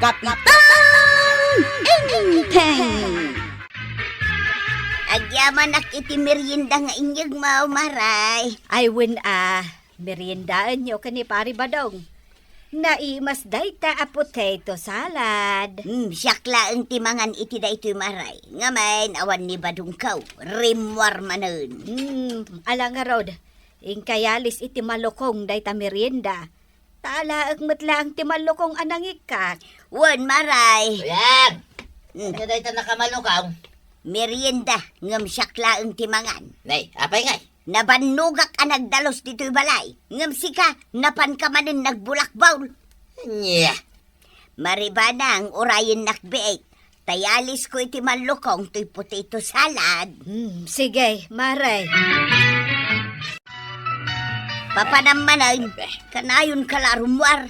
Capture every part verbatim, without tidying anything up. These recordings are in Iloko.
Kapitan Enteng! Agyamanak iti merienda nga inyegmo, Maray. Ay, wen a, meriendaenyo ken ni Pari Badong. Naimas dayta a potato salad. Hmm, siak laeng ti mangan iti daytoy, Maray. Ngamin, awan ni Badongko. Rimmuar manen. Hmm, ala ngarud. Inka yalis iti malukong dayta merienda. Ta alaek met laeng ti malukong a nangikkak. Wen, Maray. Ayan! Hmm. Ania dayta nakamalukong? Merienda, ngem siak laeng ti mangan. Nay, apay ngay? Nabannogak a nagdalus ditoy balay. Ngem sika, napanka manen nagbulakbol. Ania? Maribanang, urayennak biit. Ta yalisko iti malukong toy potato salad. Hmm, sige, Maray. Papanam manen, kanayonka la a rummuar.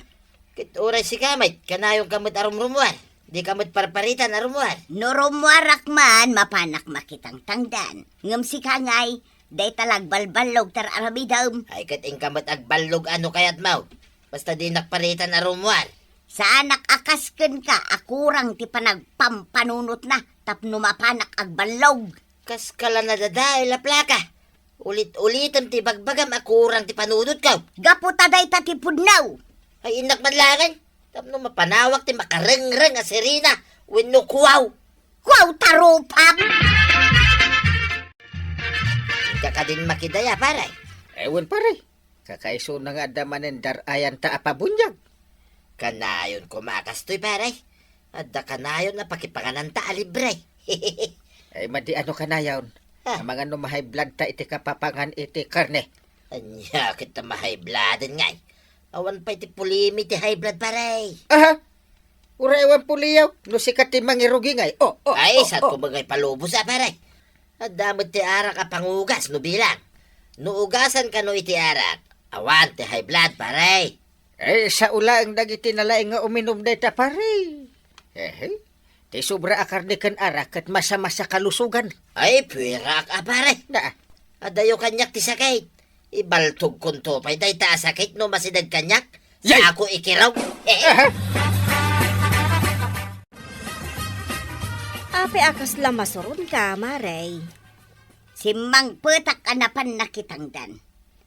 Ket uray sika met, kanayonka met a rumrummuar. Dika met parparitan a rummuar. No rummuarak man, mapanak makitangtangdan. Ngem sika ngay, dayta la agbalballog ti ar-aramidem. Ay, ket inka met agballog a no kayatmo. Basta dinak paritan a rummuar. Saanak a kas kenka a kurang ti panagpampanunotna tapno mapanak agballog. Kaska la nadadael a plaka. Ulit-ulitem ti ibagbagam a kurang ti panunotko. Gapu ta dayta ti pudno. Ay, innak man laeng. Tapno mapanawak ti makarengreng a sirena wenno kuaw. Kuaw ta rupam! Inka kadin makidaya, pare? Ewan, pare. Kakaisuna nga adda manen dar-ayanta a pabuniag. Kanayon koma kastoy, pare. Adda kanayon a pakipangananta a libre. Ay, madi ano kanayon? Ah. Amangan no ma-high blood ta iti kapapangan iti karne. Ania ket ta ma-high blooden ngay? Awan pay ti pulimi ti high blood, pare. Aha! Uray awan puliyaw, no sika ti mangirugi ngay. Oh, oh, Ay, oh, saan oh. ko ngay palubos, ah, pare? Adda met ti arak a pangugas no bilang. No ugasan kano iti arak, awan ti high blood, pare. Eh, sao laeng dagiti nalaing nga uminum dayta, pare. Ehe. Ti sobra a karne ken arak ket masamasa kalusogan. Ay, puweraak a, pare. Na. Adayo kaniak ti sakit. Ibaltogkonto pay dayta a sakit no masideg kaniak. Yay! Sa ako ikiraw. Aha. Apay a kasla masuronka, Maray? Simmangpetak a napan nakitangdan.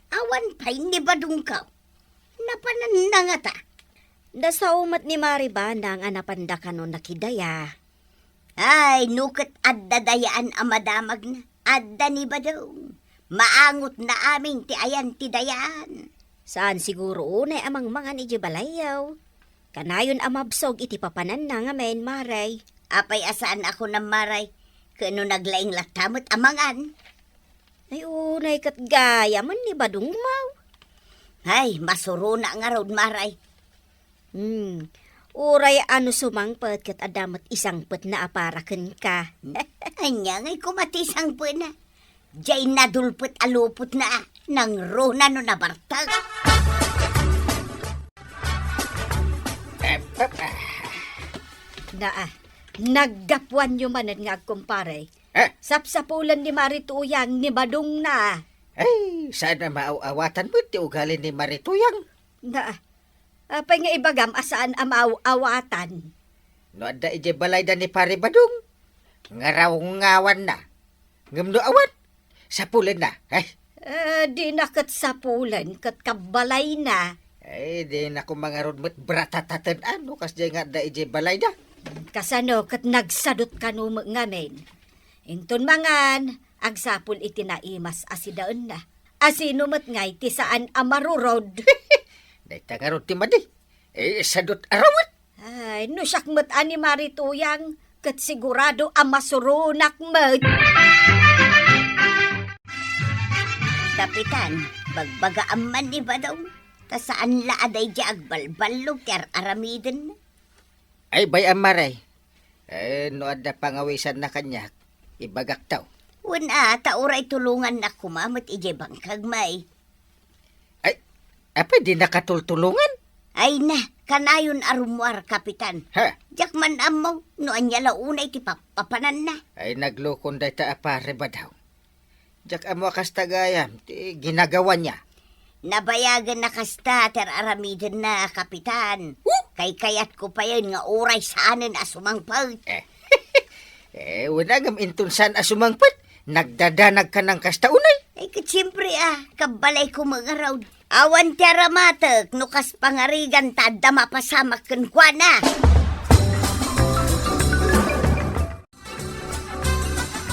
Awan pay ni Badongko. Napananna ngata. Nasao met ni Maribanang a napanda kano nakidaya. Ay, no ket adda dayaan a madamagna, adda ni Badong. Maangotna amin ti ayan ti dayaan. Saan siguro unay a mangmangan idiay balayyo. Kanayon a mabsog iti papananna ngamin, Maray. Apay a saan a kunam, Maray? Ket no naglaing latta met a mangan? Ay, unay ket gayamen ni Badongmo. Ay, masurona ngarud, Maray. Hmm. Uray a no sumangpet ket adda met isangpetna a para kenka. Ania ngay koma ti sangpetna? Diay nadulpet a lupotna a nangruna no nabartek. Naa, naggapuanyo manen nga agkumpare. Eh? Sapsapulen ni Mari Tuyang ni Badongna. Ay, saan a maaw-awatan met ti ugali ni Mari Tuyang. Na, apay nga ibagam a saan a maaw-awatan? No adda idiay balayda ni Pari Badong, ngarawngawanna. Ngem no awan, sapulenna. Ay. Eh, dina ket sapulen, ket kabalayna. Ay, dina ko mangarud met bratataten ano, kasdiay nga adda idiay balayda. Kasano ket nagsadut kano met ngamin? Inton mangan, agsapul iti naimas a sidaenna. Asino met ngay ti saan a marurod? Dayta ngarud ti madi. Eh, sadut arawet. Ay, no siak met a ni Mari Tuyang, ket sigurado a masuronak met. Kapitan, bagbaga amman ni Badong, ta saan la a daydi agbalballog ti ar-aramiden. Ay, bay-am, Mare. Eh, no adda pangawisanna kaniak, ibagakto. Wen a, ta uray tulongannak koma met idiay bangkag, may. Ay, apay dinaka tultulongan? Ay na, kanayon a rummuar, Kapitan. Ha? Diak man ammo no ania la unay ti papapananna. Ay, naglukon dayta a Pare Badong. Diak ammo a kasta gayam ti ginagawana. Nabayagen na kasta ti ar-aramidenna, Kapitan. Huh? Kaykayatko payen nga uray saanen a sumangpet. Eh. Eh, wen a ngem inton saan a sumangpet. Nagdadanag ka nang kasta unay. Ay, ket siempre, ah, kabbalayko met ngarud. Awan ti aramatek no kas pangarigan ta adda mapasamak kenkuana.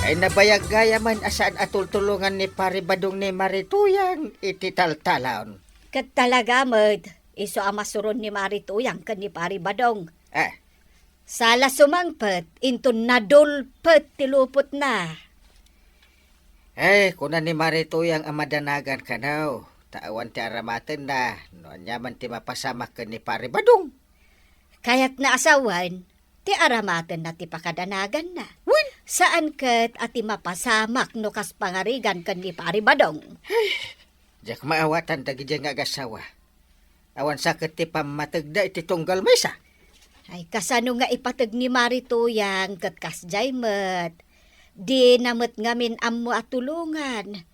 Ay, nabayag gayamen a saan a tultulongan ni Pari Badong ni Mari Tuyang iti taltalon. Ket talaga met, isu a masuron ni Mari Tuyang ken ni Pari Badong. Ah. Sala sumangpet, inton nadulpet ti lupotna. Eh, kuna ni Mari Tuyang a madanagan kano, ta awan ti aramatenna, no aniaman ti mapasamak ken ni Pari Badong. Kayatna a sawen, ti aramatenna ti pakadanaganna. Wen? Saan ket a ti mapasamak no kas pangarigan ken ni Pari Badong. Diak maawatan dagidiay nga agassawa. Awan sa ket ti pammategda iti tunggal maysa. Ay, kasano nga ipateg ni Mari Tuyang ket kasdiay met. Dina met ngamin ammo a tulongan.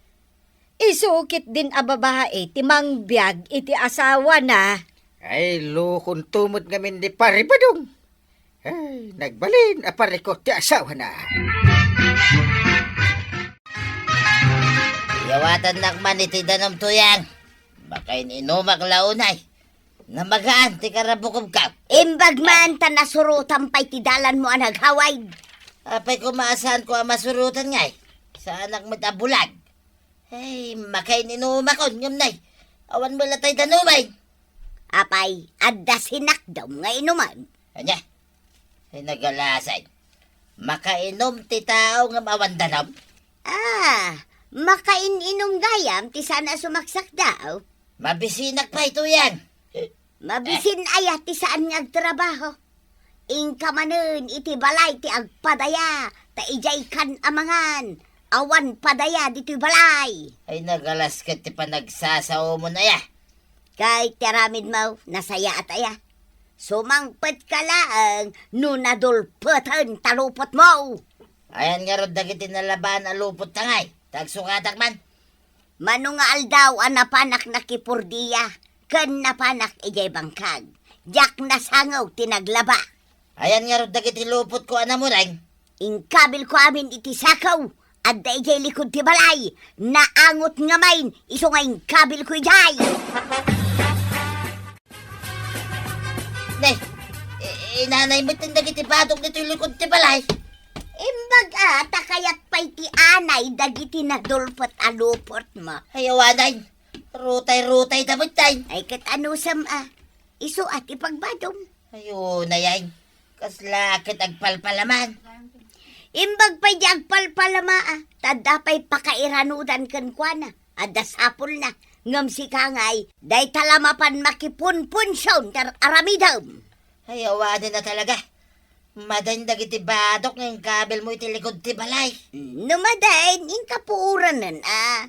Isu ketdin a babai ti mangbiag iti asawana. Ay, lukonto met ngamin ni Pari Badong. Ay, nagbalin a parikot ti asawana. Iyawatannak man iti danum, Tuyang. Makain-inumak la unay. Namagaan ti karabukobko. Imbag man ta nasurotan pay ti dalanmo a naghaway. Apay koma a saanko a masurotan ngay? Saanak met a bulag. Ay, makain-inumakon, ngem nay, awan met la tay danumen. Apay, adda sinakdom nga inumen. Ania? Ay, nagalasan. Makainum ti tao ngem awan danum? Ah, makain-inum gayam ti saan a sumaksakdaw. Mabisinak pay, Tuyang. Mabisin aya ti saan nga agtrabaho. Inka manen iti balay ti agpadaya, ta idiay kan a mangan. Awan padaya ditoy balay. Ay, nagalas ket ti panagsasaomon aya. Kay ti aramidmo, nasayaat aya. Sumangpetka laeng no nadulpeten ta lupotmo. Ayan ngarud dagiti nalabaan a lupot ta ngay, ta agsukatak man. Mano nga aldaw a napanak nakipordia, ken napanak idiay bangkag. Diak nasango ti naglaba. Ayan ngarud dagiti lupotko a namureng? Inkabilko amin iti sako, adda idiay likod ti balay. Naangot ngamin, isu nga inkabilko idiay. Nay, i-, inanay met dagiti batok ditoy likod ti balay. Imbag a, ta kayat pay ti anay dagiti nadulpet a lupotmo. Ay, awanay. Rutay-rutay ta met tay. Ay, ket anusem a. Isu a ti pagbadom. Ay, unay ay. Kasla ket agpalpalaman. Imbag pay di agpalpalama a. Ta adda pay pakairanudan kenkuana. Adda sapulna, ngem sika ngay, dayta la mapan makipunpunsion ti ar-aramidem. Ay, awanen a talaga. Madain dagiti batok nga inkabilmo iti likod ti balay. No madain, inka puoranen a.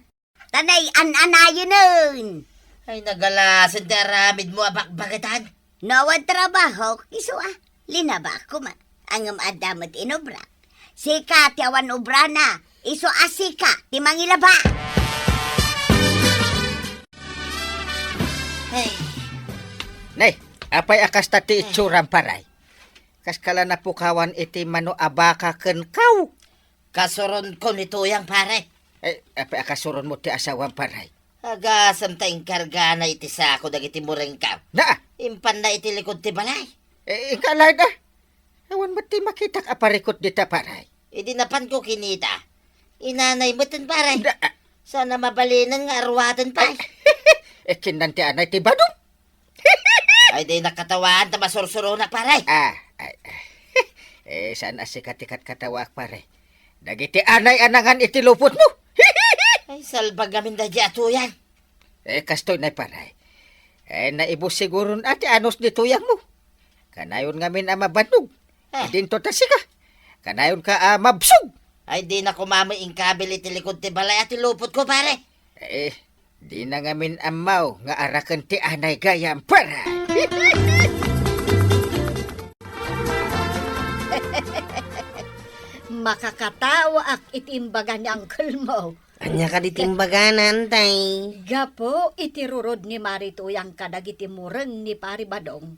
Ta nay an-anayenen. Ay, nagalasen ti aramidmo a bakbaketan. No awan trabaho, isu a, linabak koma. Ngem adda met inobra. Sika ti awan obrana, isu a sika ti mangilaba. Hey. Nay, apay a kasta ti itsuram, paray? Kaskala napukawan iti mano a baka ken kaw. Kasuronko ni Tuyang, pare. Eh, apay a kasuronmo ti asawam, pare? Agasem ta inkargana iti sako dagiti murengko. Na? Impanna iti likod ti balay. Eh, inka laeng a. Awan met ti makitak a parikot dita, pare. Idi napanko kinita, inanay metten, pare. Na? Saan a mabalinen nga aruaten pay. Eh, kinnan ti anay ti badom. Ay, di nakatawaan ta masursuronak, pare. Ah, ay, ay. Eh, saan a sika ti katkatawaak, pare? Dagiti anay a nangan iti lupotmo. Ay, salbag ngamin daydi a Tuyang. Eh, kastoy nay, pare. Eh, naibus siguron a ti anus ni Tuyangmo. Kanayon ngamin a mabannog. Ah. Idinto ta sika. Kanayonka a mabsog. Ay, di na kumamoy inkabil iti likod ti balay a ti lupotko, pare. Eh, di na ngamin ammaw nga araken ti anay gayam, pare. Makakatawaak iti imbaga ni uncle mo. Ania kadi ti imbagana, Antay? Gapu iti rurod ni Mari Tuyang kadagiti mureng ni Pari Badong,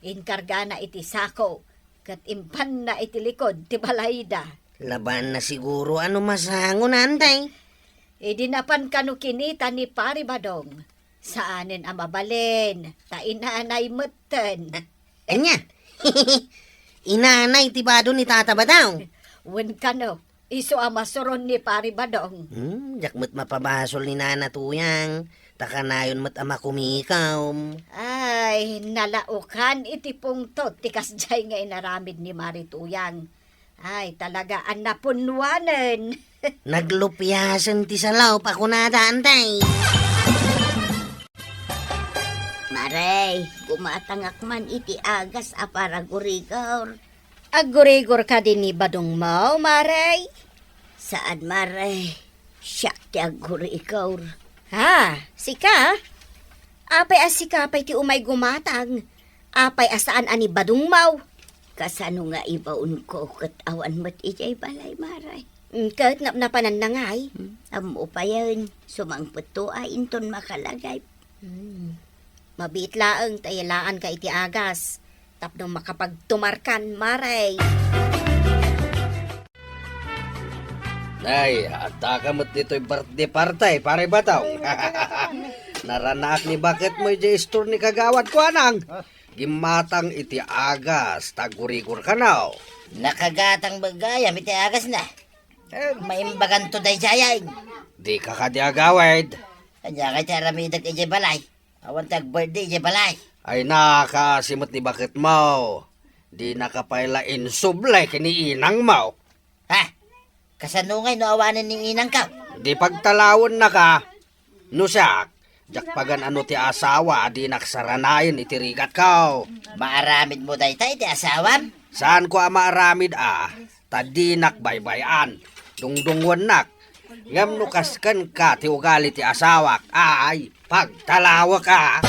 inkargana iti sako ket impanna iti likod ti balayda. Labaanna siguro a no masangon, Antay. Idi napan kano kinita ni Pari Badong, saanen a mabalin, ta inanay metten. Ah, ania? Inanay ti bado ni Tata Badong? Wen kano, isu a masuron ni Pari Badong. Hmm, diak met mapabasol ni Nana Tuyang, ta kanayon met a makumikom. Ay, nalaokan iti pungtot ti kasdiay nga inaramid ni Mari Tuyang. Ay, talaga a napunnuanen. Naglupiasen ti salop a kunada, Antay. Mare, gumatangak man iti agas a para gurigor. Aggurigor kadi ni Badong mo, Mare? Saan, Mare. Siak ti aggurigor. Ha, sika? Apay a sika pay ti umay gumatang? Apay a saan a ni Badong mo? Kasano nga ibaonko ket awan met idiay balay, Mare? Mm, ket napnapananna ngay? Hmm, ammo payen, sumangpetto a inton makalagip. Hmm. Mabiit laeng ta ilaanka iti agas tapno makapagtumarkan, Mare. Nay, adda ka met ditoy birthday party, Pare Badong. Naranaak ni baketmo idiay istor ni Kagawad Kuanang. Gimmatang iti agas, ta aggurigor kano. Nakagatang met gayam iti agasna. Eh, maimbaganto daydiay. Dika kadi agawid. Ania ngay ti aramidek idiay balay? Awan ti agbirthday idiay balay. Ay, nakaasi met ni baketmo. Dinaka pay la insubli ken ni inangmo. Ha? Kasano ngay no awanen ni inangko? Di pagtalawennaka. No siak, diak pagan-ano ti asawa a dinak saranayen iti rigatko. Maaramidmo dayta iti asawam? Saanko a maaramid a, ta dinak baybay-an. Dungdungngoennak. Ngem no kas kenka ti ugali ti asawak, ay, pagtalawek a.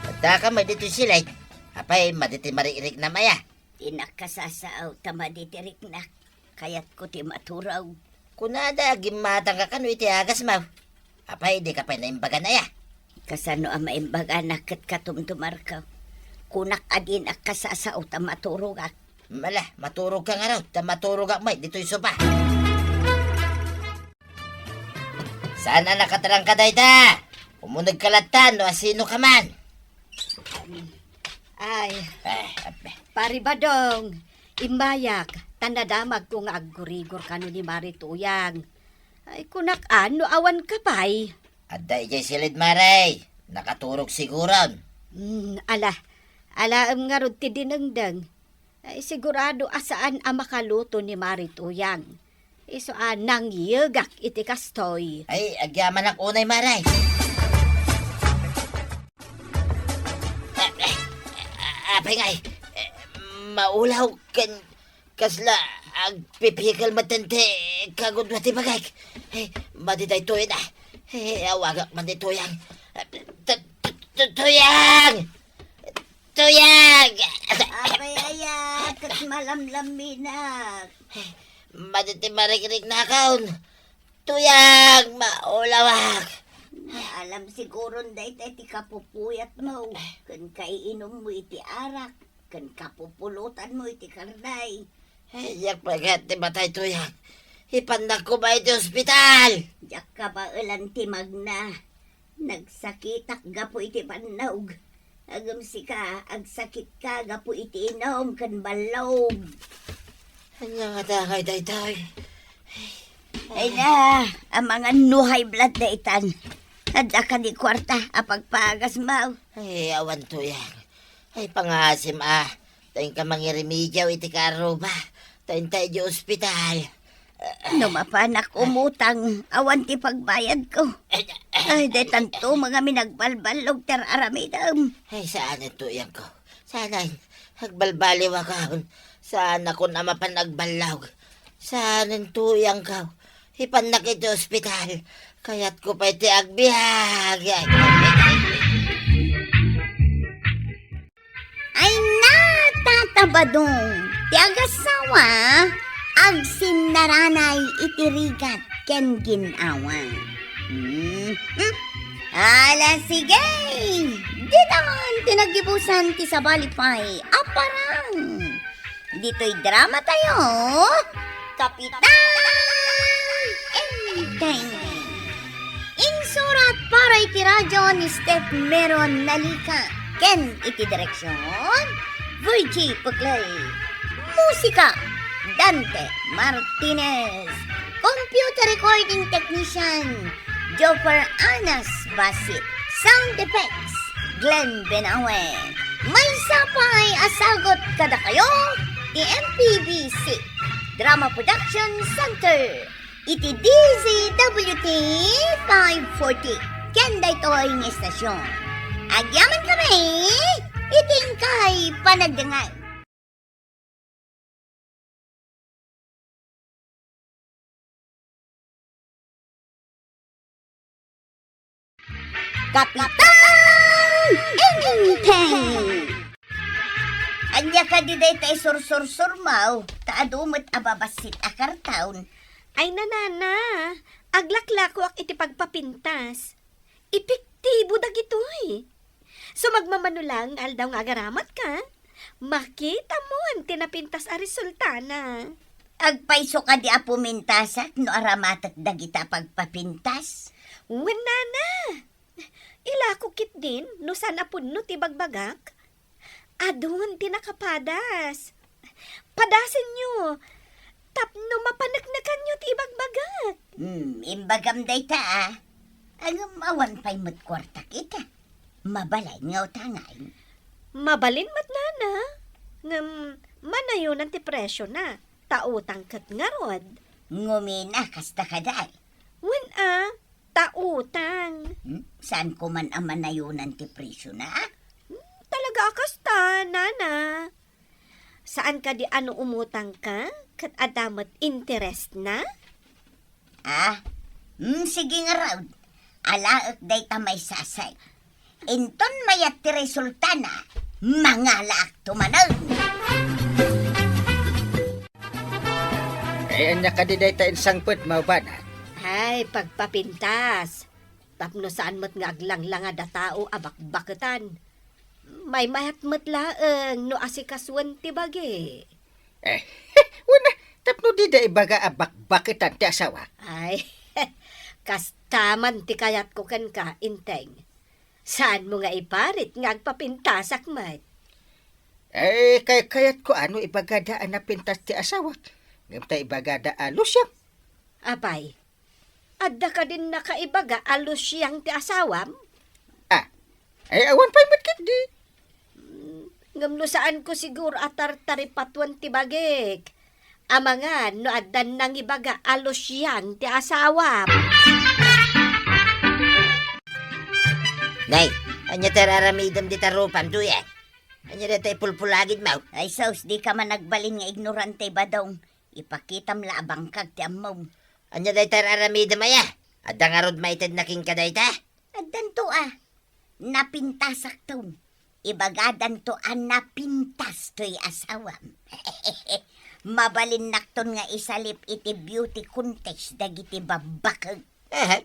Adda ka met ditoy silay. Apay, madi ti maririknam aya? Dinak kasasao ta madi ti riknak. Kayatko ti maturog. Kunada, gimmatangka kano iti agasmo. Apay, dika pay naimbagan aya? Kasano a maimbaganak ket katumtumarko? Kunak a dinak kasasao ta maturogak. Mala, maturogka ngarud, ta maturogak met ditoy sopa. Saan a nakatarangka dayta? Umunegka latta no asinoka man. Ay, eh, ape. Pari Badong, immayak, ta nadamagko nga aggurigor kano ni Mari Tuyang. Ay, kunak a no awanka pay. Adda idiay silid, Mare. Nakaturog siguron. Hmm, ala, alaem ngarud ti dinengdeng. Ay, sigurado a saan a makaluto ni Mari Tuyang. Isu a nangyegak iti kastoy. Ay, agyamanak unay, Mare. Apay ngay, maulaw ken kasla agpipikel metten ti kagudua ti bagik. Ay, madi daytoy na. Ay, awagak man ni Tuyang. Tu-, tu-, tu-, Tuyang! Tuyang! Apay aya, ket malamlaminak. Madi ti marikriknakon. Tuyang, maulawak. Alam siguron dayta ti kapupuyatmo, ken kaiinummo iti arak, ken kapupulotanmo iti karne. Ay, diak pagat ti matay, Tuyang. Ipannak koma iti ospital. Diak kabaelan ti magna. Nagsakitak gapu iti bannog. Ngem sika, agsakitka gapu iti inum ken ballog. Ania ngata ngay daytoy? Ay na, amangan no high blood daytan. Adda kadi kuarta a pagpagasmo? Ay, awan, Tuyang. Ay, pangaasim a. Ta inka mangirimediaw iti kaarruba. Ta inta iti ospital. No mapanak umutang, awan ti pagbayadko. Ay, daytanto, mga minagbalballog ti ar-aramidem. Ay, saan, Tuyangko. Saan, agbalbaliwakon. Saanakon a mapan agballag. Saan, Tuyangko. Ipannak iti ospital. Kayatko pay ti agbiag. Ay na, Tata Badong, ti agasawa, Agsinnaranay iti rigat ken gin-awa. Hmm? Hmm? Ala, sige! Ditan ti naggibusan ti sabali pay a parang. Ditoy dramatayo, Kapitan Enteng. Insurat para iti radyo ni Steph Meron Nalica ken iti direksyon, Virgie Puclay. Musika, Dante Martinez. Computer recording technician, Joffer Anas Basit. Sound effects, Glenn Benawe. Maysa pay a sagut kadakayo ti M P B C Drama Production Center iti D Z W T five forty ken daytoy nga istasyon. Agyaman kami iti inkay panagdengngeg. Kapitan Enteng! Ania kadi dayta isursursurmaw, ta adu met a babassit a karton? Ay, nanana, aglaklakoak iti pagpapintas. Epektibo dagitoy. Sumagmamano laeng nga aldaw nga agaramatka, makitamoen ti napintas a resultana. Agpayso kadi a pumintasak no aramatek dagita a pagpapintas? Wen, nana. Ilako ketdin no saan a pudno ti ibagbagak. Adun ti nakapadas. Padasenyo tapno mapaneknekanyo ti ibagbagak. Hmm, imbagam dayta, a. Ngem awan pay met kuartak ita. Mabalin nga utangan. Mabalin met, nana. Ngem manayonan ti presiona, ta utang ket ngarud. Ngumina, kasta kadi. Wen a, ta utang. Hmm? Saan ko man a manayonan ti presiona, a? Hmm, talaga a kasta, nana. Saan kadi a no umutangka, ket adda met interestna? Ah, hmm, sige ngarud. Alaek dayta maysasay. Inton mayat ti resultana, mangalaakto manen. Ay, ania kadi dayta insangpetmo, bana? Ay, pagpapintas. Tapno saan met nga aglanglangad a tao a bakbaketan. Maymayat met laeng no asikasuen ti bagi. Eh, wen a, tapno dida ibaga a bakbaketan ti asawa. Ay, kasta man ti kayatko kenka, Enteng. Saanmo nga iparit nga agpapintasak met? Eh, kaykayatko a no ibagada a napintas ti asawak. Ngem ta ibagada a lusiang. Apay, adda kadin nakaibaga a lusiang ti asawam? Ah, ay, awan pay met ketdi. Mm, ngem no saanko siguro a tartaripatuen ti bagik. Amangan no addan nangibaga a lusiang ti asawam. Nay, ania ti ar-aramidem dita rupam, duya? Ania dayta ipulpulagidmo? Ay sus, dika man agbalin nga ignorante, Badong. Ipakitam la a bangkag ti ammom. Ania dayta ar-aramidem aya? Adda ngarud maitedna kenka dayta? Addanto a. Napintasakto. Ibagadanto a napintas toy asawam. Mabalinnakton nga isalip iti beauty contest dagiti babbakek. Aha.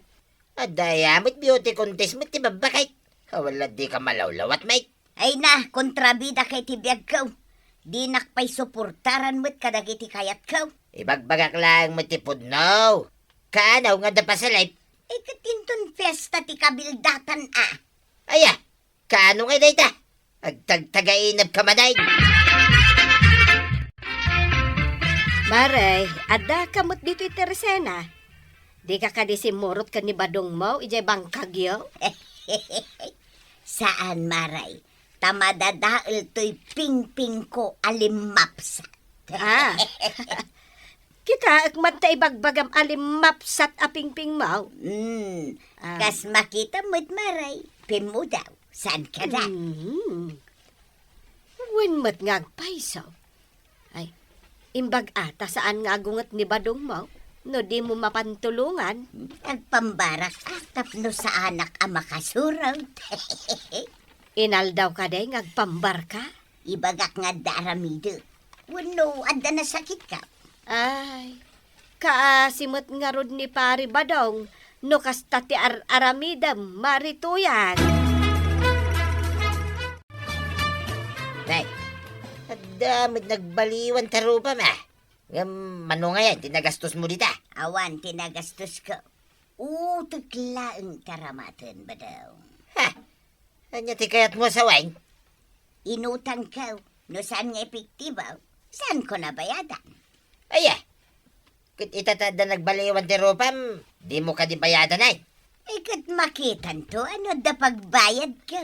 Adda aya met beauty contest met ti babbakek. Awan la dika malawlawat met. Ay na, kontrabida kay ti biagko. Dinak pay suportaran met kadagiti kayatko. Ibagbagak laeng met ti pudno. Kaano nga adda pasalip? Eh, ket inton fiesta ti kabildatan a. Aya, kaano ngay dayta? Agtagtagainep ka manen. Mare, adda ka met ditoy Teresena. Dika kadi simmurot ken ni Badongmo idiay bangkagyo? Saan, Mare. Ta madadael toy pingpingko a limmapsat. Ah. Kitaek met ta ibagbagam a limmapsat a pingpingmo. Hmm. Ah. Kas makita met, Mare, pimmudaw. Saan ka da? Hmm. Wen met nga agpayso. Ay, imbag a ta saan nga agunget ni Badongmo no dimo mapantulongan. Agpambarak a tapno saanak a makasurot. Inaldaw kadi nga agpambarka? Ibagak nga adda aramidek. Wenno adda nasakitka? Ay, kaasi met ngarud ni Pari Badong no kasta ti ar-aramidem, Mari Tuyang. Nay, adda met nagbaliwan ta rupam, a. Ngem mano ngayen ti nagastosmo dita? Awan ti nagastosko. Utek laeng ti aramaten, Badong. Ha? Ania ti kayatmo a sawen? Inutangko. No saan nga epektibo, saanko a bayadan. Aya, ket ita ta adda nagbaliwan ti rupam, dimo kadi bayadan, ay? Ay, ket makitanto no adda pagbayadko.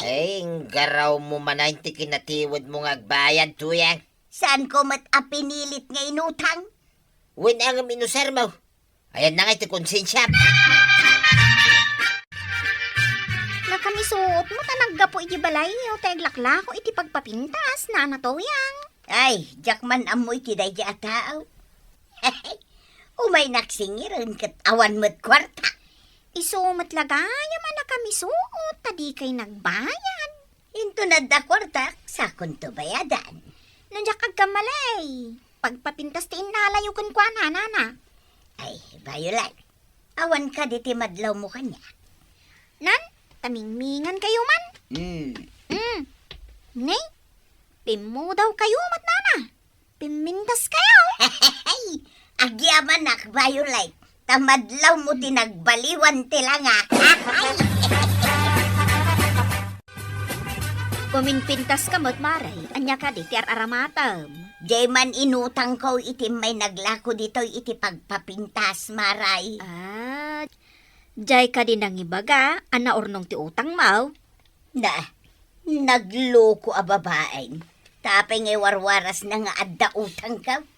Ay, inggarawmo manen ti kinatiwedmo nga agbayad, Tuyang. Saanko met a pinilit nga inutang? Wen a ngem inusarmo? Ayanna ngay ti konsensiam. Nakamisuot met a naggapu iti balayyo ti aglaklako iti pagpapintas, Nana Tuyang. Ay, diak man ammo iti daydi a tao. Umaynak singiren ket awan met kuarta. Isu met la gayam a nakamisuot ta dikay nagbayad. Inton adda kuartak, sakonto bayadan. No diak agkamali, pagpapintas ti innalayo kenkuana, Nana. Ay, Violet, awan kadi ti madlawmo kaniak? Nan, tamingmingan kayo man. Mm. Mm. Ni, pimmudaw kayo met, Nana. Pimmintas kayo. Agyamanak, Violet, ta madlawmo ti nagbaliwan ti langak. Uminpintas ka met, Mare. Ania kadi ti ar-aramatem? Diay man inutangko iti may naglako ditoy iti pagpapintas, Mare. Ah, diay kadi nangibaga a naurnong ti utangmo? Na, nagloko a babaen. Ta apay nga warwarasna nga adda utangko?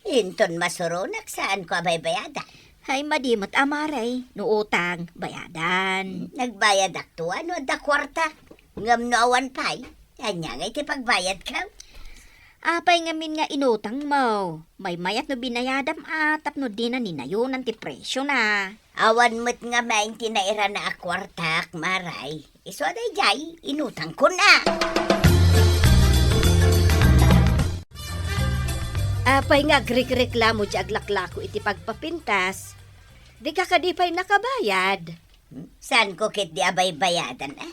Inton masuronak, saanko a baybayadan. Ay, madi met a, Mare, no utang, bayadan. Nagbayadakto no adda kuarta. Ngem no awan pay, ania ngay ti pagbayadko? Apay ngamin nga inutangmo? Maymayat no binayadam a tapno dina ninayonan ti presiona. Awan met ngamin ti nairana a kuartak, Mare. Isu a daydiay, inutangkon a. Apay nga agrikreklamo ti aglaklako iti pagpapintas? Dika kadi pay nakabayad? Hmm? Saanko ketdi a baybayadan, a?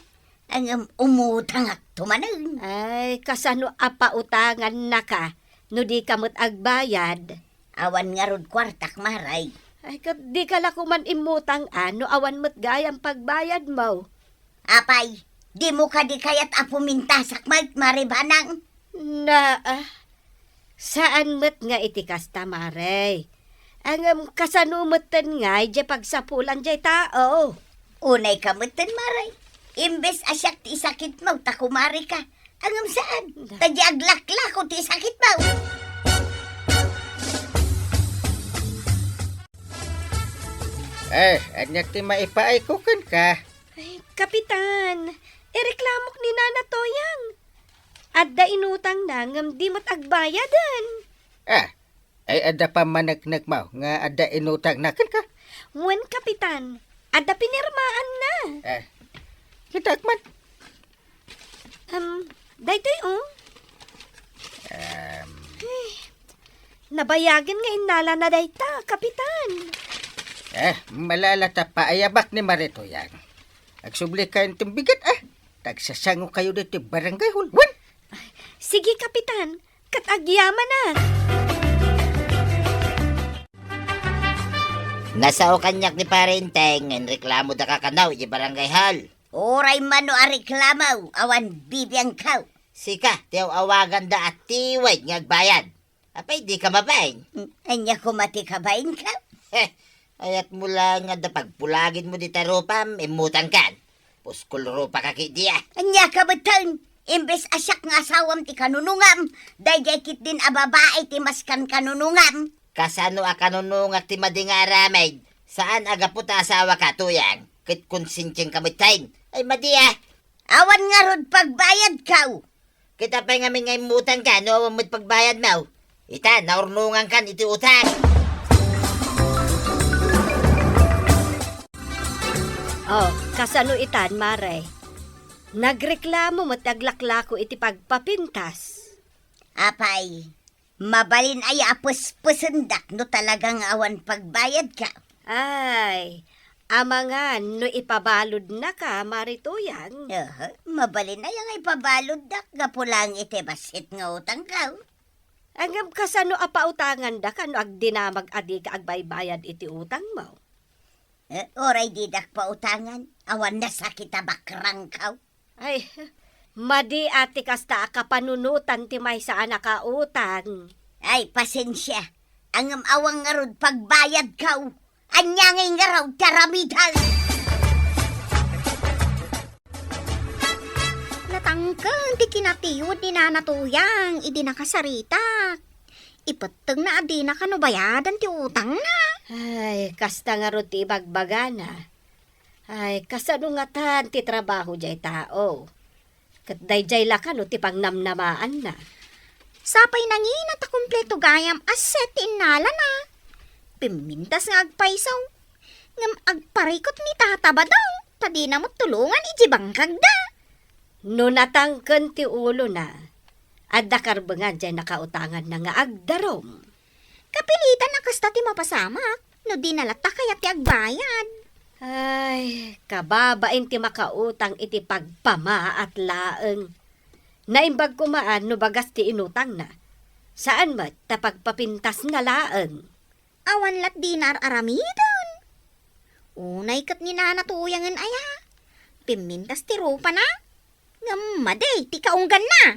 Ngem umutangakto manen. Ay, kasano a pautangannaka no dika met agbayad? Awan ngarud kuartak, Mare. Ay, ket dika la koman immutang a no awan met gayam pagbayadmo. Apay, dimo kadi kayat a pumintasak met, Mare Banang? Na, ah, saan met nga iti kasta, Mare. Ngem kasano metten ngay diay pagsapulan diay tao? Unay ka metten, Mare. Imbes a siak ti isakitmo, ta kumare ka. Ngem saan. Ta diay aglaklako ti isakitmo. Eh, ania ti maipaayko kenka? Ay, Kapitan, ireklamok ni Nana Toyang. Adda inutangna ngem di met agbayaden. Ah, ay adda pammaneknekmo nga adda inutangna kenka? Wen, Kapitan, adda pinirmaanna. Ah, kitak man. Em, daytoy, oh. Em. Ay, nabayagen nga innalana dayta, Kapitan. Eh, malala ta paayabak ni Mare Toyang. Agsubli kayo ti bigat, ah. Tagsasango kayo dito barangay hall. Wen! Sige, Kapitan. Ket agyamanak. Nasao kaniak ni Pare Enteng, inreklamo daka kano iti barangay hall. Uray mano a reklamo, awan bibiangko. Sika, ti aw-awaganda a tiwed nga agbayad. Apay, di ka mabain? Mm, ania koma ti kabainko? Heh, ayatmo la nga adda pagpulagidmo dita rupam, immutangkan. Puskol rupa ka ketdi, ah. Ania ka metten? Imbes a siak nga asawam ti kanunongam, daydiay ketdin a babai ti maskan kanunongam. Kasano a kanunongak ti madi nga aramid? Saan a gapu ta asawaka, Toyang? Ket konsensiangka metten. Ay, madi, ah. Awan ngarud pagbayadko. Ket apay ngamin nga immutangka no awan met pagbayadmo? Ita, naurnongankan iti utang. Oh, kasano itan, Mare? Nagreklamo met ti aglaklako iti pagpapintas. Apay, Mabalin aya a pespesendak no talagang awan pagbayadka? Ay, amangan no ipabaludnaka, Mari Tuyang. Aha, mabalin aya nga ipabaluddak gapu laeng iti bassit nga utangko. Ngem kasano a pautangandaka no agdinamag a dika agbaybayad iti utangmo? Eh, uray didak pautangan, awan nasakit a bakrangko. Ay, madi a ti kasta a kapanunotan ti maysa a nakautang. Ay, pasensia. Ngem awan ngarud pagbayadko. Ania ngay ngarud ti aramidem? Natangken ti kinatiyud ni Nana Tuyang idi nakasaritak. Ipettengna a dina kano bayadan ti utangna. Ay, kasta ngarud ti ibagbagana. Ay, kasano ngatan ti trabaho jay tao? Ket daydiay la kano ti pangnamnamaanna. Sapay nangina ta kompleto gayam a set ti innalana. Pimmintas nga agpayso. Ngem agparikut ni Tata Badong, ta dina met tulongan iti bangkagda. No natangken ti ulona, adda karbengan jay nakautanganna nga agdarum. Kapilitan a kasta ti mapasamak, no dina latta kayat ti agbayad. Ay, kababain ti makautang iti pagpamaat laeng. Naimbag koma a no bagas ti inutangna. Saan met ta pagpapintasna laeng. Awan lat dina ar-aramiden. Unay ket ni Nana Tuyangen aya. Pimmintas ti rupana. Ngem madi ti kaungganna.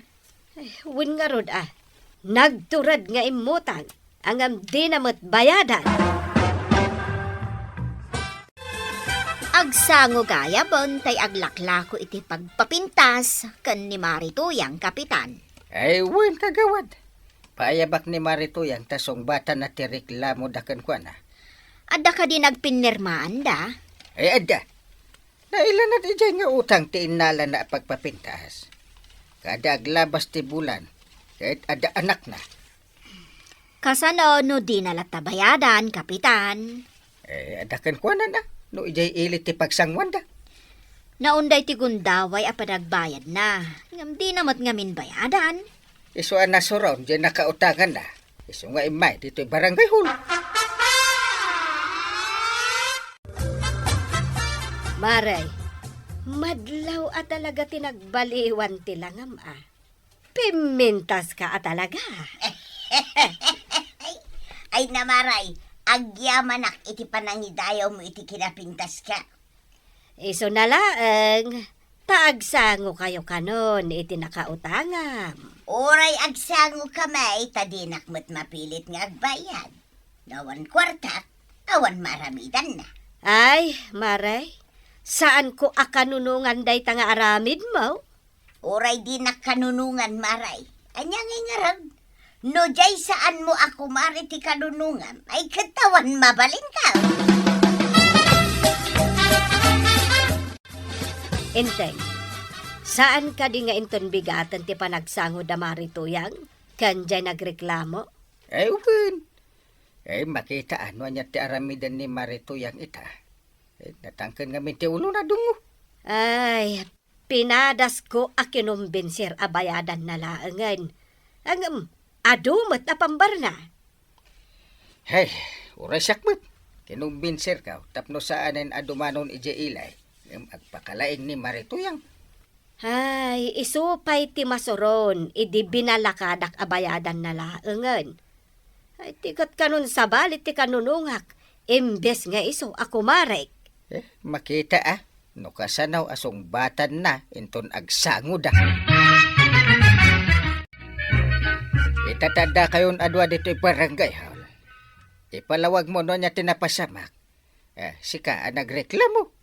Ay, wen ngarud a. Nagtured nga immutang, ngem dina met bayadan. Agsango gayam tay aglaklako iti pagpapintas ken ni Mari Tuyang, Kapitan. Ay, wen, kagawad. Paayabak ni Mari Tuyang ta sungbatanna ti reklamoda kenkuana. Adda kadi nagpinirmaanda? Ay, adda. Nailanad idiay nga utang ti innalana a pagpapintas. Kada aglabas ti bulan, ket adda anakna. Kasano no dina latta bayadan, Kapitan? Eh, adda kenkuana na, no idiay ili ti pagsanguanda. Naunday ti gundaway a panagbayadna, ngem dina met ngamin bayadan. Isu a nasuron diay nakautanganna. Isu nga immay ditoy barangay hall. Mare, madlaw a talaga ti nagbaliwan ti langam, a. Pimmintaska a talaga. Ay, Namaray, agyamanak iti panangidayawmo iti kinapintaska. Isuna laeng, ta agsangokayo kanon iti nakautangam. Uray agsangoka met, ta dinak met mapilit nga agbayad. No awan kuartak, awan maaramidanna. Ay, Mare, saanko a kanunongan dayta nga aramidmo? Uray dinak kanunongan, Mare. Ania ngay ngarud? No diay saanmo a kumare ti kanunongam, ay ket awan mabalinka. Enteng, saan kadi nga inton bigaten ti panagsango da Mari Tuyang ken diay nagreklamo? Ay, wen. Ay, makita a no ania ti aramiden ni Mari Tuyang ita. Ay, natangken ngamin ti ulona, dungo. Ay, pinadasko a kinumbinser a bayadanna laengen. Ngem, adu met a pambarna. Hey, uray siak met. Kinumbinserko tapno saanen a dumanon idiay ili, ngem agpakalaing ni Mari Tuyang. Ay, isu pay ti masuron idi binalakadak a bayadanna laengen. Ay, ti ket kanon sabali ti kanunongak, imbes nga isu a kumarek. Eh, makita a, no kasano a sungbatanna inton agsangoda. Ita ta addakayon a dua ditoy barangay hall. Ipalawagmo no ania ti napasamak. Eh, sika a nagreklamo.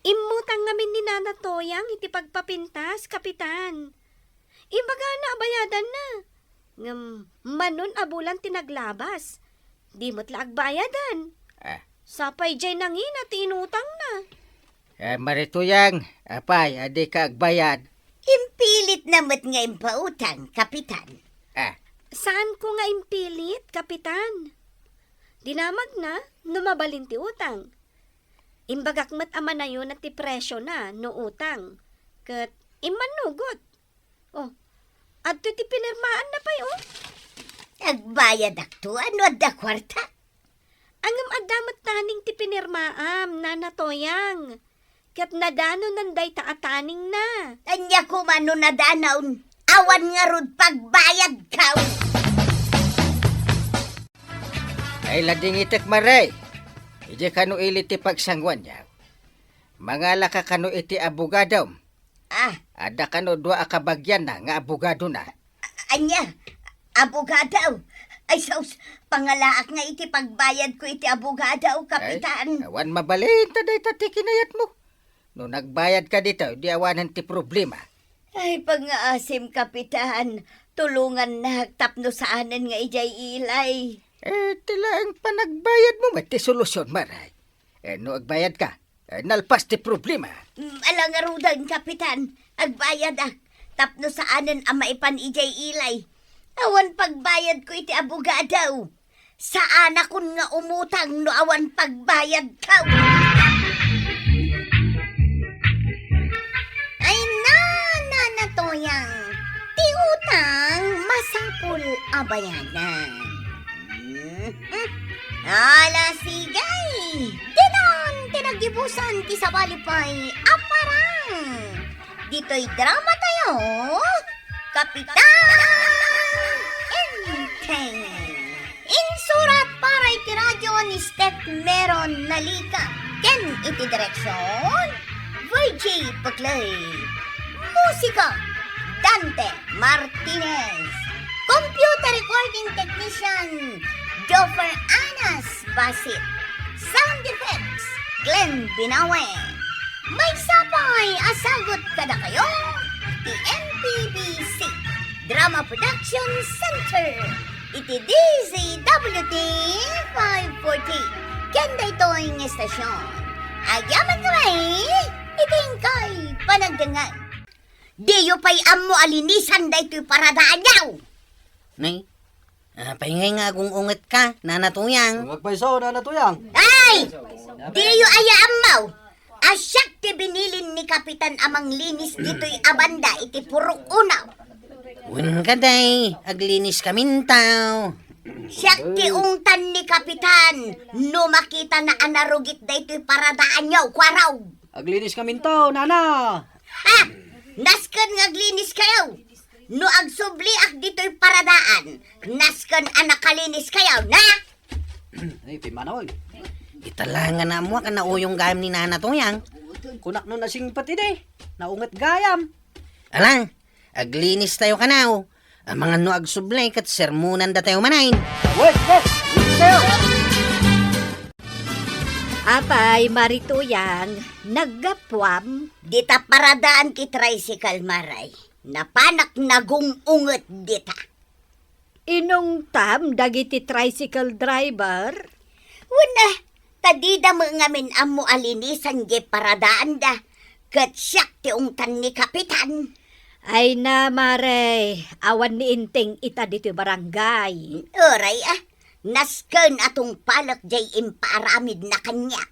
Immutang ngamin ni Nana Toyang iti pagpapintas, Kapitan. Imbagana a bayadanna. Ngem manon a bulan ti naglabas. Di met la agbayadan. Ah. Sapay diay nangina ti inutangna. Ah, Mari Toyang, apay a dika agbayad? Impilitna met nga impautang, Kapitan. Ah. Saanko nga impilit, Kapitan. Dinamagna no mabalin ti utang. Imbagak met a manayona ti presiona no utang, ket immannugot. Oh, adtoy ti pinirmaanna pay, oh. Agbayadakto no adda kuarta. Ngem adda met taning ti pinirmaam, Nana Toyang. Ket nadanonan dayta a taningna. Ania koma no nadanaon? Awan ngarud pagbayadko. Ay, ladingitek, Mare. Idi kano ili ti pagsanguanyo, mangalaka kano iti abogadom. Ah. Adda kano dua a kabagianna nga abogadona. A-, ania? Abogado? Ay, sus, pangalaak nga iti pagbayadko iti abogado, Kapitan. Ay, awan mabalin ta dayta ti kinayatmo. No nagbayadka ditoy, di awanen ti problema. Ay, pangngaasim, Kapitan. Tulongannak tapno saanen nga idiay ilay. Eh, ti laeng panagbayadmo met ti solusyon, Mare. Eh, no agbayadka, eh, nalpas ti problema. Mm, ala ngaruden, Kapitan. Agbayadak tapno saanen a maipan idiay ilay. Awan pagbayadko iti abogado. Saanakon nga umutang no awan pagbayadko. Ay, Nana Toyang, ti utang masapul a bayadan. Mhm. Ala, sige. Dinan ti naggibusan ti sabali pay a parang. Ditoy drama tayo, Kapitan Enteng. Insurat para iti radyo ni Steph Meron Nalica. Ken iti direksyon, Virgie Paglae. Musika, Dante Martinez. Computer recording technician, Joffer Anas Basit. Sound effects, Glenn Binawe. Maysa pay a sagut kadakayo ti M P B C Drama Production Center iti D Z W T five forty. Ken daytoy nga estasyon, agyamankami iti inkay panagdengngeg. Diyo pay ammo a linisan daytoy paradaanyo. Nay, apay ngay nga agung-ungetka, Nana Tuyang? Agpayso, Nana Tuyang. Ay! Diyo aya ammo a siak ti binilin ni Kapitan a manglinis ditoy a banda iti purok unaw. Wen kadi, agliniskaminto. Siak ti ungtan ni Kapitan no makitana a narugit daytoy paradaanyo, kuaraw. Agliniskaminto, Nana. Ha! Nasken nga agliniskayo. No agsubliak ditoy paradaan, nasken a nakalinis kayo, na? Ay, pimmanaw, oy. Ita la nga naammoak a nauyong gayam ni Nana Tuyang. Kunak no nasingpet idi, naunget gayam. Ala, aglinis tayo kanaw. Amangan no agsubli ket sermonan datayo manen. Wait, wait, wait tayo. Apay, Mari Tuyang, naggapuam? Dita paradaan ti tricycle, Maray. Napanak nagung-unget dita. Inungtam dagiti tricycle driver? Wen, a, ta dida met ngamin ammo a linisan diay paradaanda, ket siak ti ungtan ni Kapitan. Ay na, Mare, awan ni Enteng ita ditoy barangay. Uray, a, nasken a tungpalek diay impaaramidna kaniak.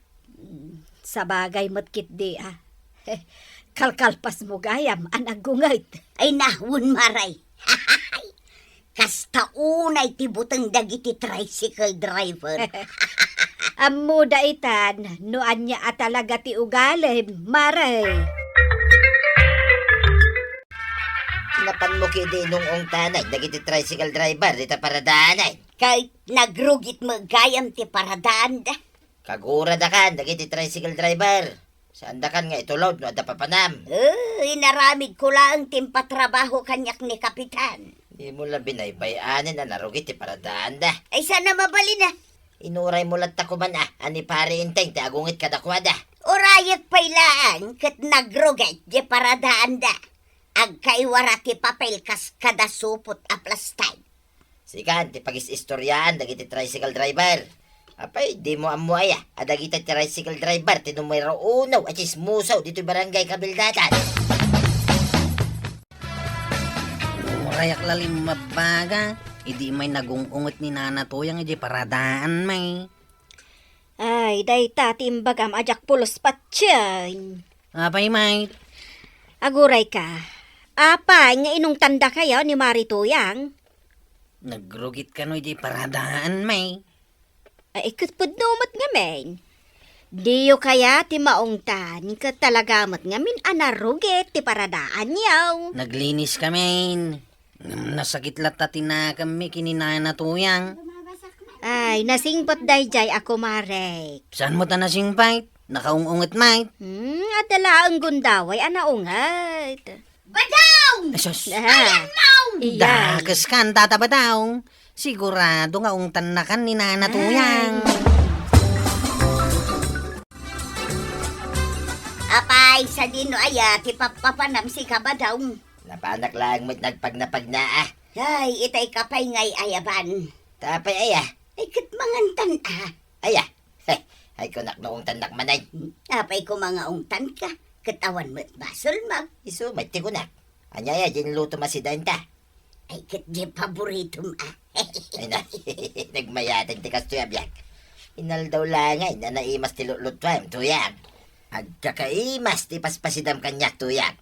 Sabagay met ketdi, a. Kalkalpasmo gayam a nagunget. Ay na, wen, Maray. Kasta unay ti buteng dagiti tricycle driver. Ammoda itan no ania a talaga ti ugalim, Mare. Napanmo ketdi inung-ungtanay dagiti tricycle driver dita paradaanay. Ket nagrugit met gayam ti paradaanda. Kaguradakan dagiti tricycle driver. Saandakan nga itulod no adda papanam. Eh, inaramidko laeng ti impatrabaho kaniak ni Kapitan. Dimo la binaybay-anen a narugit ti paradaanda. Ay, saan a mabalin, a? Inuraymo latta koman, a, a ni Pare Enteng ti agunget kadakuada. Urayek pay laeng ket nagrugit ti paradaanda. Agkaiwara ti papel kas kada supot a plastik. Sikan ti pagis-istoriaan dagiti tricycle driver. Apay, dimo ammo aya a dagiti tricycle driver ti numero uno a tsismoso ditoy barangay Kabildatan? Urayak la limmabbaga, idi may nagung-unget ni Nana Tuyang idiay paradaan, may. Ay, dayta ti imbagam a diak pulos patien. Apay, Mike? Agurayka. Apay nga inungtandakayo ni Mari Tuyang? Nagrugit kano iti paradaan, May? Ay, ket pudno met ngamin. Diyo kaya ti maungtan, ket talaga met ngamin a narugit ti paradaanyo. Naglinis kamin. Ngem nasakit latta ti nakemmi ken ni Nana Tuyang. Ay, nasingpet daydiay a kumarek. Saan met a nasingpet? Nakaung-unget met. Hmm, adda laeng gundaway a naunget. Badaw! Ay, sus. Ah. Ayan mo! Iyan. Dakes kan, Tata Badaw. Sigurado nga ungtannakan ni Nana Tuyang. Apay, sadino aya ti pappapanam sika, Badaw? Napanak laeng met nagpagnapagna, ah. Ay, itay ka pay ngay ayaban. Tapay aya? Ay, ket mangantan, ah. Aya? Ay, kunak no ungtannak manen. Apay koma nga ungtanka? Ket awan met basolmo. Isu met ti kunak. Ania aya diay inlutom a sidaenta? Ay, ket diay paboritom, ah. Ay na, nagmayatan ti kastoy a biag. Inaldaw la ngay a naimas ti lutlutuem, Tuyang. Agkakaimas ti paspasidam kaniak, Tuyang.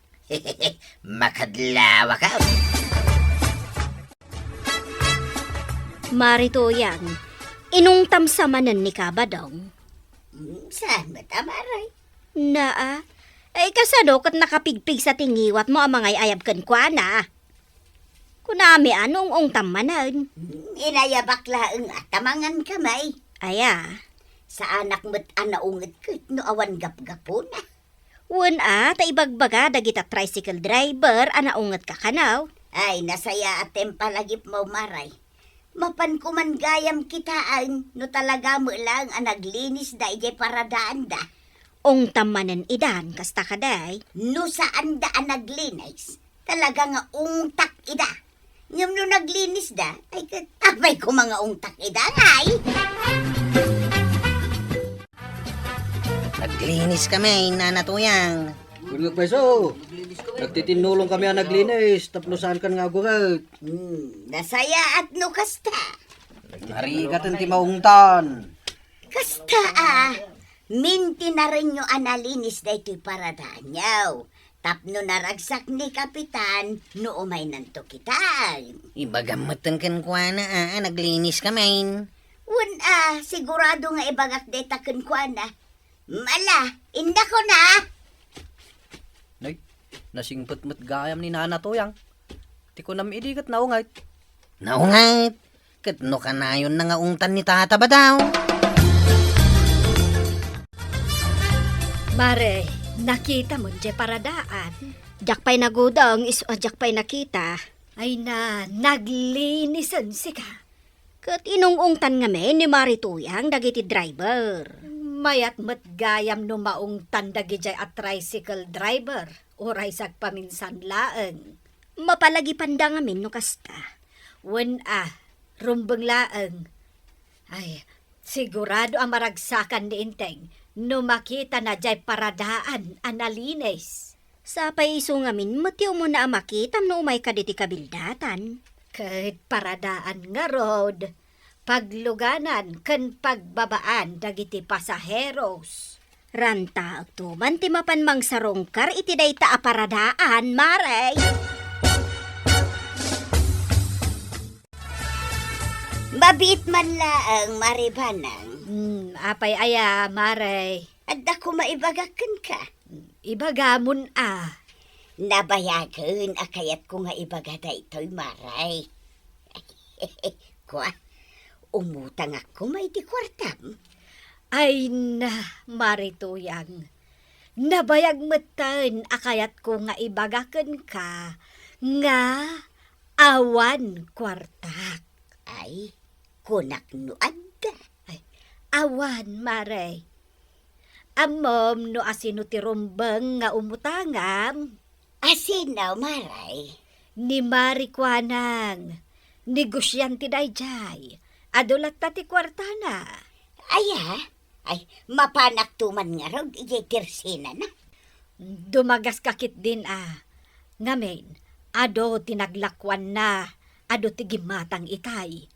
Makadlawak. Mari Tuyang, inungtam sa manen ni Kabadong? Hmm, saan met a, Mare? Naa, ay kasano ket nakapigpigsa ti ngiwatmo a mangay-ayab kenkuana? Kunami a no ungtam manen. Hmm, inayabak laeng a ta mangan kami. Aya? Saanak met a naunget ket no awan gapgapuna. Wen a, ta ibagbaga dagita tricycle driver a naungetka kano. Ay, nasayaat ti impalagipmo, Mare. Mapan koman gayam kitaen no talaga met laeng a naglinisda idiay paradaanda. Ungtam manen idan, kasta kadi? No saanda a naglinis, talaga nga ungtak ida. Ngem no naglinisda, ay ket apay koma nga ungtak ida, ngay? Naglinis kami, Nana Tuyang. Wen nga pweso, nagtitinnulong kami a naglinis, tapno saankan nga agunget. Hmm, nasayaat no kasta. Narigaten ti maungtan. Kasta, ah, minti na rin nyo a nalinis daytoy paradaanyo. Tapno naragsak ni Kapitan no umaynanto kita. Ibagam metten kenkuana a, a naglinis kami. Wen a, sigurado nga ibagak dayta kenkuana. Mala, indako na. Nay, nasingpet met gayam ni Nana Tuyang. Ti kunam idi ket naunget. Naunget? Ket no kanayonna nga ungtan ni Tata Badaw? Mare, nakitam diay paradaan? Diak pay nagudong, isu a diak pay nakita. Ay na, naglinisen sika. Ket inung-ungtan ngamin ni Mari Tuyang dagiti driver. Mayat met gayam no maungtan dagidiay a tricycle driver, uray sagpaminsan laeng. Mapalagipanda ngamin no kasta. Wen a, rumbeng laeng. Ay, sigurado a maragsakan ni Enteng no makitana diay paradaan a nalinis. Sapay isu ngamin met ti umuna a makitam no umayka diti kabildatan. Ket paradaan ngarud, pagluganan ken pagbabaan dagiti pasaheros. Rantaekto man ti mapan mangsarungkar iti dayta a paradaan, Mare. Mabiit man laeng, Mare Banang. Hmm, apay aya, Mare? Adda koma ibagak kenka. Ibagamon a. Nabayagen a kayatko nga ibaga daytoy, Mare. Kua, umutangak koma iti kuartam. Ay na, Mare Tuyang. Nabayag metten a kayatko nga ibaga kenka nga awan kuartak. Ay, kunak no adda. Ay, awan, Mare. Ammom no asino ti rumbeng nga umutangam? Asino, Mare? Ni Mari Kuanang. Negosiante daydiay. Adu latta ti kuartana. Aya? Ay, mapanakto man ngarud idiay tersenana. Dumagaska ketdin a. Ngamin, adu ti naglakuanna, adu ti gimmatang itay.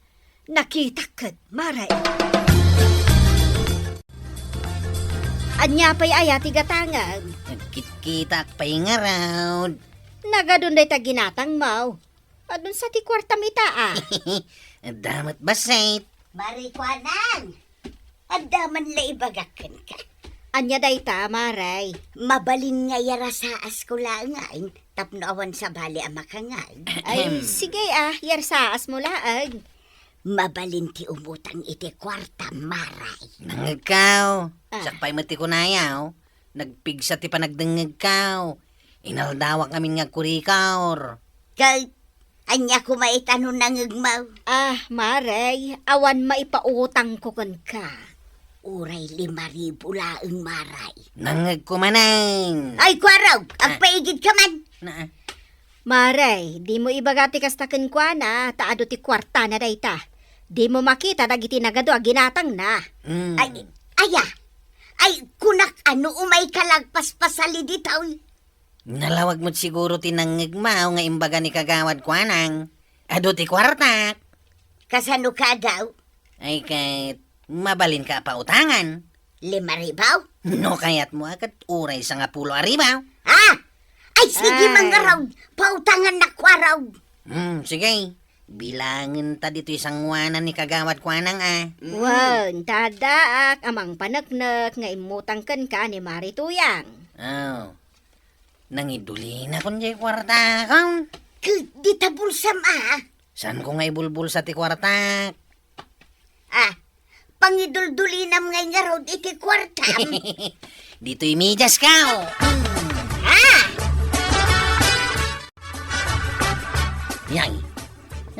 Nakitak ket, Mare. Ania pay aya ti gatangem? Nagkitkitaak pay ngarud. Nagadun dayta ginatangmo. Adun sa ti kuartam ita, a? Adda met bassit. Mare Kuanang, adda man la ibagak kenka. Ania dayta, Mare? Mabalin nga iyarsasasko laeng tapno awan sabali a makangag. Ay, sige, a, iyarsasasko laeng. Mabalin ti umutang iti kuartam, Mare. Nangngegkaw. A. Siak pay met ti kunayaw. Nagpigsa ti panagdengngegkaw. Inaldawak ngamin nga agkurikor. Ket ania koma ita no nangngegmo? A, Mare, awan maipautangko kenka. Uray lima ribu laeng, Mare. Nangngegko manen. Ay, Kuarog, a, agpaigidka man. Na, a. Mare, dimo ibaga ti kasta kenkuana, ta adu ti kuartana dayta. Dimo makita dagiti nagadu a ginatangna. Mm. Ay, aya. Ay, kunak a no umayka la agpaspasali ditoy. Nalawag met siguro ti nangngegmo nga imbaga ni Kagawad Kuanang. Adu ti kuartak. Kasano ka daw? Ay, ket mabalinka a pautangan. Lima ribu? No kayatmo a ket uray sangapulo a ribu. A! Ay, sige, ay, mangarud. Pautangannak, Kuarog. Hmm, sige. Bilangenta ditoy sangoanan ni Kagawad Kuanang, a. Mm. Wen, ta addaak a mangpaneknek nga immutang kenka ni Mare Tuyang. Oh. Nangidulina kon diay kuartakon. Ket dita bulsam, a. Saanko nga ibulbulsa ti kuartak? A, pangiduldulinam ngay ngarud iti kuartam. Ditoy mediasko. A! Yay,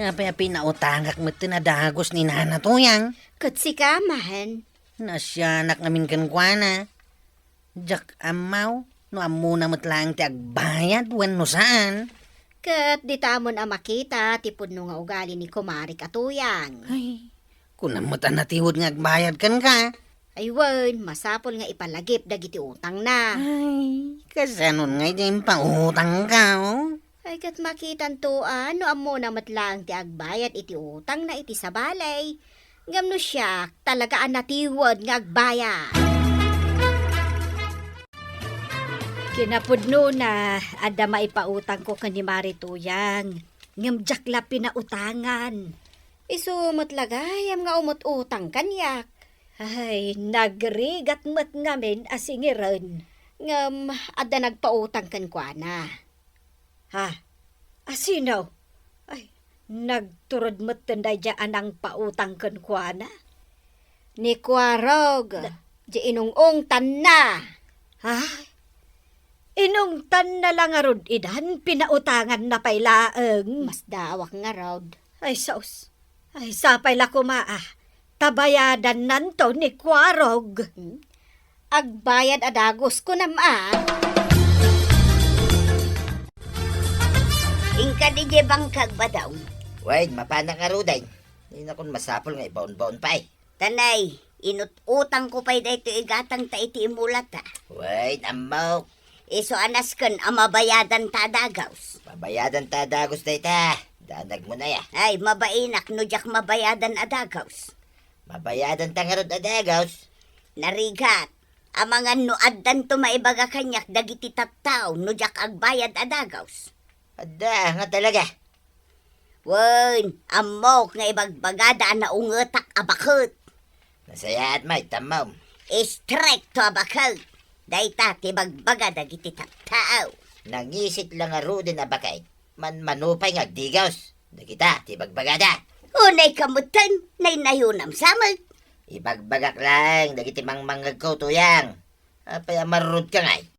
apay a pinautangak metten a dagus ni Nana Tuyang? Ket sika man. Naasianak ngamin kenkuana. Diak ammo no ammona met laeng ti agbayad wenno saan. Ket dita amon a makita ti pudno nga ugali ni kumarik a Tuyang. Ay, kunam met a natiwed nga agbayad kenka. Ay wen, masapul nga ipalagip dagiti utangna. Ay, kasanon ngay ti impautangko? Ay, ket makitanto a no ammona met laeng ti agbayad iti utangna iti sabali. Ngem no siak, talaga a natiwed nga agbayad. Kinapudnona, adda maipautangko ken ni Mare Tuyang, ngem diak la pinautangan. Isu met la gayam nga umut-utang kaniak. Ay, nagrigat met ngamin a singiren, ngem adda nagpautang kenkuana. Ha? A sino? Ay, nagturod metten daydiay a nangpautang kenkuana. Ni Kuarog, da- di inung-ungtanna. Ha? Inungtanna la ngarud idan, pinautanganna pay laeng. Masdaawak ngarud. Ay, sus. Ay, sapay la koma a. Ta bayadannanto ni Kuarog. Hmm? Agbayad a dagus, kunam a. Inka diay bangkag, Badaw. Wen, mapanak ngaruden. Dinakon masapul nga ibaon-baon pay. Tanay, inut-utangko pay daytoy igatangta iti imulata. Wen, ammok. Isu a nasken a mabayadanta a dagus. Mabayadanta a dagus dayta. Danagmo na ya. Ay, mabainak no diak mabayadan a dagus. Mabayadanta ngarud a dagus. Narigat, amangan no addanto maibaga kaniak dagiti tattao no diak agbayad a dagus. Adda, nga talaga. Wen, ammok nga ibagbagada a naungetak a baket. Nasayaat met, tammom. Istrikto a baket. Dayta ti bagbaga dagiti tattao. Nangisit la ngaruden a baket. Manmano pay nga agdigus. Dagita ti bagbagada. Unay ka metten, naynayonam sa met. Ibagbagak laeng dagiti mangmangngegko, Tuyang. Apay a marurod ka ngay?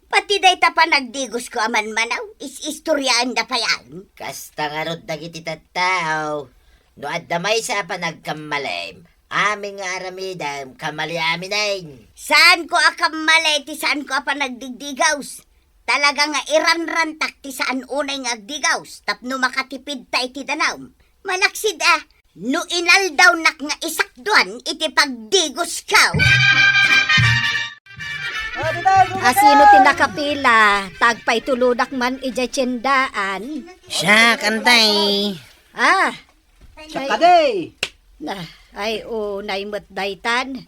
Pati dayta panagdigusko a manmanaw, is-istoriaenda pay amin. Kasta ngarud dagiti tattao. No adda maysa a panagkammalem, amin nga aramidem, kamali aminen. Saanko a kammali ti saanko a panagdigdigaws. Talaga nga iranrantak ti saan unay nga agdigaws tapno makatipidta iti danum. Malaksid a, no inaldawnak nga isakduan iti pagdigosko. A, sino ti nakapila? Tagpay tuludak man idiay tiendaan. Siak, antay. A. Siak kadi. Na, Ay, unay met daytan.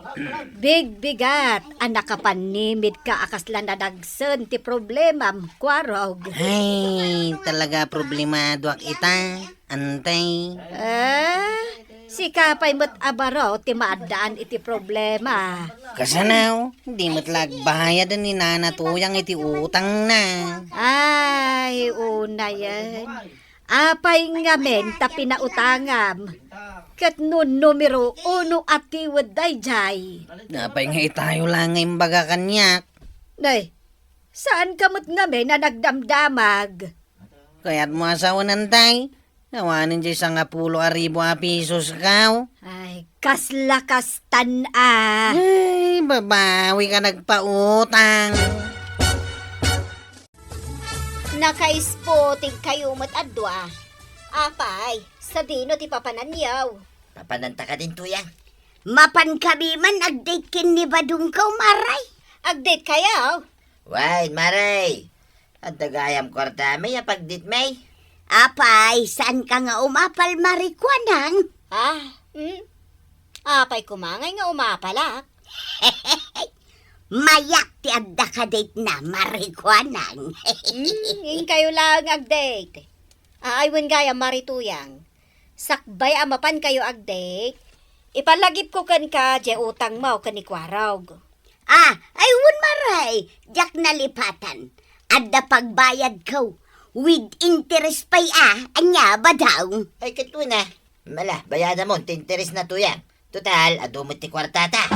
Bigbigat a nakapannimidka a kasla nadagsen ti problemam, Kuarog. Ay, talaga problemadoak ita, Antay. Eh, sika pay met a baro ti maaddaan iti problema. Kasano? Di met la agbayad ni Nana Tuyang iti utangna. Ay, unayen. Apay ngamin ta pinautangam? Ket no numero uno a tiwed daydiay? Apay nga itayo la nga imbaga kaniak? Nay, saan ka met ngamin a nagdamdamag? Kayatmo a sawen, Antay? Awanen diay sangapulo a ribu a pisos, kaw? Ay, kasla kastan a. Ay, babawi ka nagpautang. Nakaisputing kayo met a dua. Apay, sadino ti papananyo? Papananta kadin, Tuyang? Mapan kami man agdate ken ni Badongko, Maray. Agdate kayo? Wen, Maray. Adda gayam kuartami a pagditmi. Apay, saan ka nga umapal, Maray Kuanang? Ah, hmm? Apay koma ngay nga umapalak? Mayat ti adda ka date na, Maray Kuanang. Hmm, inkayo laeng agdate. Ay, wen gayam, Maray Tuyang. Sakbay a mapan kayo agdate, ipalagipko kenka diay utangmo ken ni Kuarog. Ah, ay wen, Maray, diak nalipatan. Adda pagbayadko. With interest pay a, ania, Badong? Ay, ket wen a. Mala, bayadamon ti interest na, Tuyang. Total, adu met ti kuartata.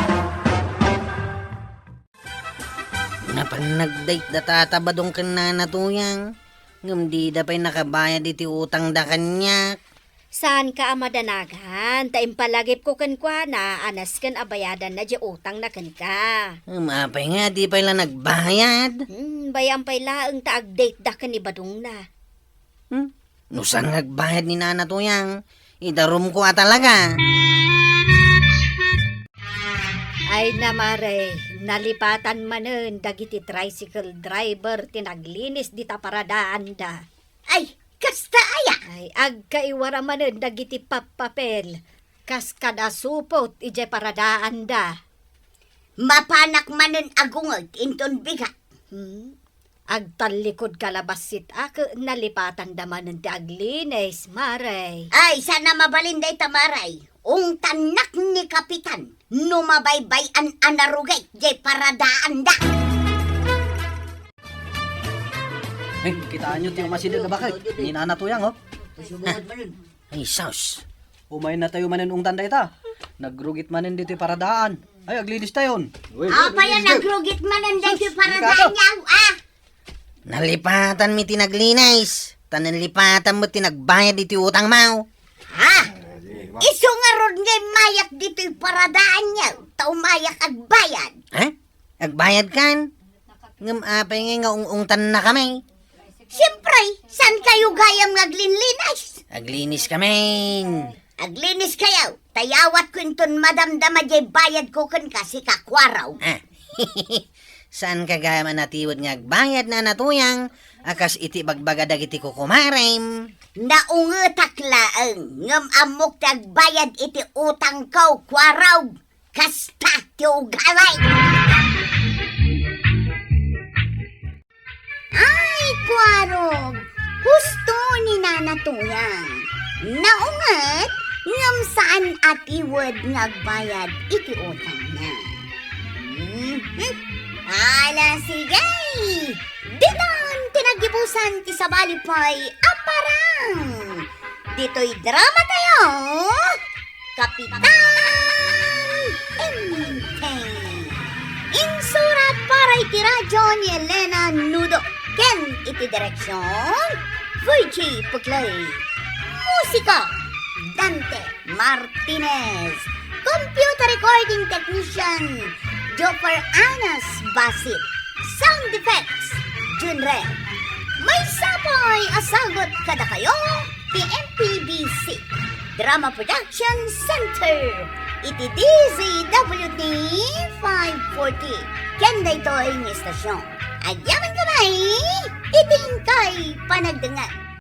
Napan nagdate da tata Badong ken Nana Tuyang, ngem dida pay nakabayad iti utangda kaniak. Saanka a madanagan, ta impalagipko kenkuana a nasken a bayadanna diay utangna kenka. Ngem apay nga di pay la nagbayad? Hmm, bay-am pay laeng ta agdate da ken ni Badongna. Hmm? No saan nga agbayad ni Nana Tuyang, idarumko a talaga. Ay, Maray, nalipatan manen dagiti tricycle driver ti naglinis dita paradaanda. Ay, kasta aya? Ay, agkaiwara manen dagiti pappapel, kas kada supot idiay paradaanda. Mapanak manen agunget inton bigat. Hmm? Agtallikodka la bassit a ket nalipatanda manen ti aglinis, Maray. Ay, saan a mabalin dayta, Maray. Ungtannak ni Kapitan no mabaybay-an a narugit diay paradaanda. Eh, kitaenyo ti umasideg a baket ni Nana Tuyang, oh. Ay, sus. Umaynatayo manen ungtan dayta. Nagrugit manen ditoy paradaan. Ay, aglinistayon. Apay a nagrugit manen daytoy paradaanyo, ah? Nalipatanmi ti naglinis. Ta nalipatan met ti nagbayad iti utangmo. Ha? Isu ngarud nga immayak ditoy paradaanyo, ta umayak agbayad. Ha? Agbayadkan? Ngem apay ngay nga ung-ungtannakami? Siempre, saan kayo gayam nga aglinlinis? Aglinis kamin. Aglinis kayo, ta yawatko inton madamdama diay bayadko kenka, sika Kuarog. Ah. Saanka gayam a natiwed nga agbayad, Nana Tuyang, a kas iti bagbaga dagiti kukumarem? Naungetak laeng, ngem ammok ti agbayad iti utangko, Kuarog. Kasta ti ugali. Ay, Kuarog, husto ni Nana Tuyang. Naunget, ngem saan a tiwed nga agbayad iti utangna. Mhm. Ala, sige. Ditan ti naggibusan ti sabali pay a parang. Ditoy drama tayo, Kapitan Enteng. Insurat para iti radyo ni Elena Nudo ken iti direksyon, Virgie Puclay. Musika, Dante Martinez. Computer recording technician, Joffer Anas Basit. Sound effects, Junren. Maysa pay a sagut kadakayo ti M P B C Drama Production Center iti D Z W T five forty ken daytoy nga istasyon. Agyamankami iti inkay panagdengngeg.